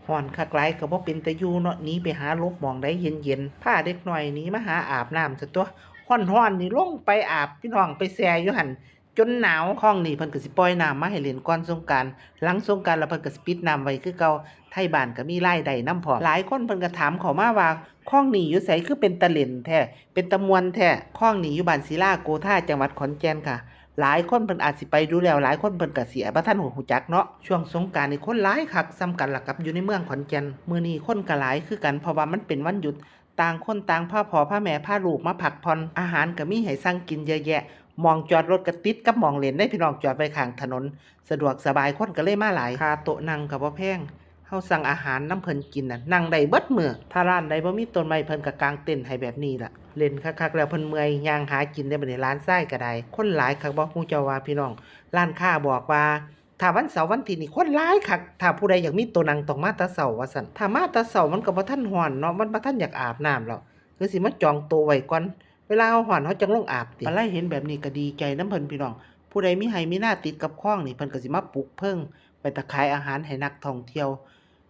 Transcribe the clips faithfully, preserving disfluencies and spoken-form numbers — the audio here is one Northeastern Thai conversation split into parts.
ฮ้อนคักหลายก็บ่เป็นตาอยู่เนาะ หนีไปหาหลบหม่องใดเย็นๆ พาเด็กน้อยหนีมาหาอาบน้ำซะตั่ว ฮ้อนๆ นี่ลงไปอาบ พี่น้อง ไปแช่อยู่หั่น จนหนาว คลองนี้เพิ่นก็สิปล่อยน้ำมาให้เล่นก่อนสงกรานต์ หลังสงกรานต์แล้วเพิ่นก็สิปิดน้ำไว้คือเก่า ไทบ้านก็มีรายได้นำพร้อม หลายคนเพิ่นก็ถามเข้ามาว่า คลองนี้อยู่ไสคือเป็นตาเล่นแท้ เป็นตาม่วนแท้ คลองนี้อยู่บ้านศิลาโกธา จังหวัดขอนแก่นค่ะ หลายคนเพิ่นอาจสิไปดูแล้ว หลายคนเพิ่นก็สิบ่ทันฮู้จักเนาะ ช่วงสงกรานต์นี่คนหลายคัก ส่ำกันล่ะกับอยู่ในเมืองขอนแก่น มื้อนี้คนก็หลายคือกัน เพราะว่ามันเป็นวันหยุด ต่างคนต่างพาพ่อพาแม่พาลูกมาพักผ่อน อาหารก็มีให้สั่งกินเยอะแยะ หม่องจอดรถก็ติดกับหม่องเล่นเด้พี่น้อง จอดไว้ข้างถนน สะดวกสบาย คนก็เลยมาหลาย ค่าโต๊ะนั่งก็บ่แพง เฮาสั่งอาหารนำเพิ่นกินน่ะ นั่งได้เบิดมื้อ ถ้าร้านใดบ่มีต้นไม้ เพิ่นก็กางเต็นท์ให้แบบนี้ล่ะ เล่นคักๆ แล้วเพิ่นเมื่อย ย่างหากินได้บัดนี้ หลานชายก็ได้ คนหลายคักบ่ ฮู้เจ้าว่าพี่น้อง ร้านค้าบอกว่า ถ้าวันเสาร์วันอาทิตย์นี่คนหลายคัก ถ้าผู้ใดอยากมีโต๊ะนั่งต้องมาแต่เช้าว่าซั่น ถ้ามาแต่เช้ามันก็บ่ทันฮ้อนเนาะ มันบ่ทันอยากอาบน้ำแล้ว คือสิมาจองโต๊ะไว้ก่อน เวลาเฮาฮ้อนเฮาจั่งลงอาบติ ปาไลเห็นแบบนี้ก็ดีใจนำเพิ่นพี่น้อง ผู้ใดมีไร่มีนาติดกับคลองนี่เพิ่นก็สิมาปลูกเพิง ไว้ถ่าขายอาหารให้นักท่องเที่ยว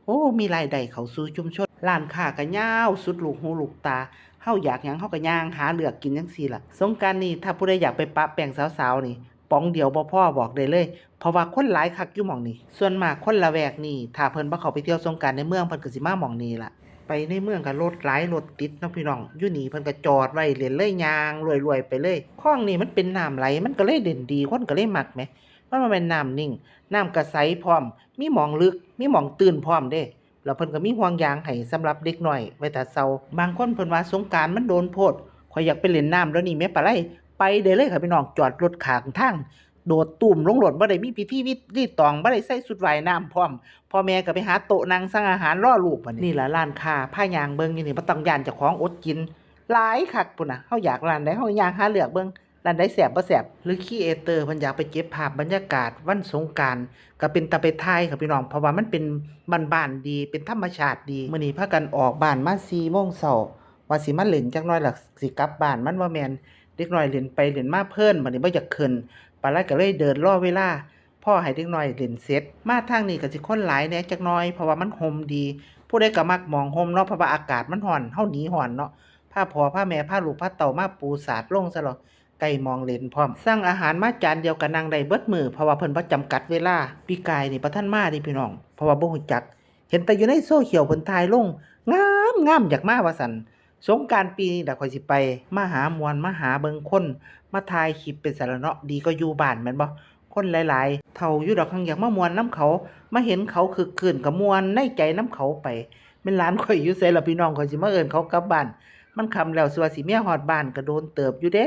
โอ้ มีรายได้เข้าสู่ชุมชน ร้านค้าก็ยาวสุดลูกหูลูกตา เฮาอยากหยังเฮาก็ย่างหาเลือกกินจั่งซี้ล่ะ สงกรานต์นี้ถ้าผู้ใดอยากไปปะแป้งสาวๆ นี่ ป๋องเดียวบ่พอบอกได้เลย เพราะว่าคนหลายคักอยู่หม่องนี้ ส่วนมากคนละแวกนี้ ถ้าเพิ่นบ่เข้าไปเที่ยวสงกรานต์ในเมือง เพิ่นก็สิมาหม่องนี้ล่ะ ไปในเมืองก็รถหลายรถติดเนาะพี่น้อง อยู่นี่เพิ่นก็จอดไว้เล่นเลย ย่างรวยๆ ไปเลย คลองนี่มันเป็นน้ำไหล มันก็เลยเล่นดี คนก็เลยมักแหม มันบ่แม่นน้ำนิ่ง น้ำก็ใสพร้อม มีหม่องลึก มีหม่องตื้นพร้อมเด้ แล้วเพิ่นก็มีห่วงยางให้สำหรับเด็กน้อยไว้ถ่าเซา บางคนเพิ่นว่าสงกรานต์มันโดนโพด ข้อยอยากไปเล่นน้ำเดี๋ยวนี้แหมปาไล ไปได้เลยค่ะพี่น้อง จอดรถข้างทาง โดดตูมลงโลด บ่ได้มีพิธีรีตอง บ่ได้ใส่ชุดว่ายน้ำพร้อม พ่อแม่ก็ไปหาโต๊ะนั่งสั่งอาหารรอลูกบัดนี้ นี่ล่ะร้านค้า พาย่างเบิ่งอยู่นี่ บ่ต้องย้านเจ้าของอดกิน หลายคักพุ้นน่ะ เฮาอยากร้านใดเฮาย่างหาเลือกเบิ่ง ร้านใดแซ่บบ่แซ่บ หรือครีเอเตอร์เพิ่นอยากไปเก็บภาพบรรยากาศวันสงกรานต์ ก็เป็นตาไปถ่ายค่ะพี่น้อง เพราะว่ามันเป็นบ้านๆ ดี เป็นธรรมชาติดี มื้อนี้พากันออกบ้านมาสี่โมงเช้า ว่าสิมาเล่นจักหน่อยล่ะสิกลับบ้าน มันบ่แม่น เด็กน้อยเล่นไปเล่นมาเพลิน บัดนี้บ่อยากขึ้น ปาไลก็เลยเดินรอเวลา พอให้เด็กน้อยเล่นเสร็จ มาทางนี้ก็สิคนหลายแหน่จักหน่อย เพราะว่ามันห่มดี ผู้ใดก็มักหม่องห่มเนาะ เพราะว่าอากาศมันร้อน เฮาหนีร้อนเนาะ พาพ่อพาแม่พาลูกพาเต้ามาปูสาดลงซะแล้ว ใกล้หม่องเล่นพร้อม สั่งอาหารมาจานเดียวก็นั่งได้เบิดมื้อ เพราะว่าเพิ่นบ่จำกัดเวลา ปีกายนี่บ่ทันมาเด้พี่น้อง เพราะว่าบ่ฮู้จัก เห็นแต่อยู่ในโซเชียลเพิ่นถ่ายลง งามๆ อยากมาว่าซั่น สงกรานต์ปีนี้ล่ะข้อยสิไป มาหาม่วน มาหาเบิ่งคน มาถ่ายคลิปไปซั่นล่ะเนาะ ดีกว่าอยู่บ้านแม่นบ่ คนหลายๆ เฒ่าอยู่ดอก หั้นอยากมาม่วนนำเขา มาเห็นเขาคึกคื้นก็ม่วนในใจนำเขาไป แม่นหลานข้อยอยู่ไสล่ะพี่น้อง ข้อยสิมาเอิ้นเขากลับบ้าน มันค่ำแล้ว สิว่าสิเมียฮอดบ้านก็โดนเติบอยู่เด้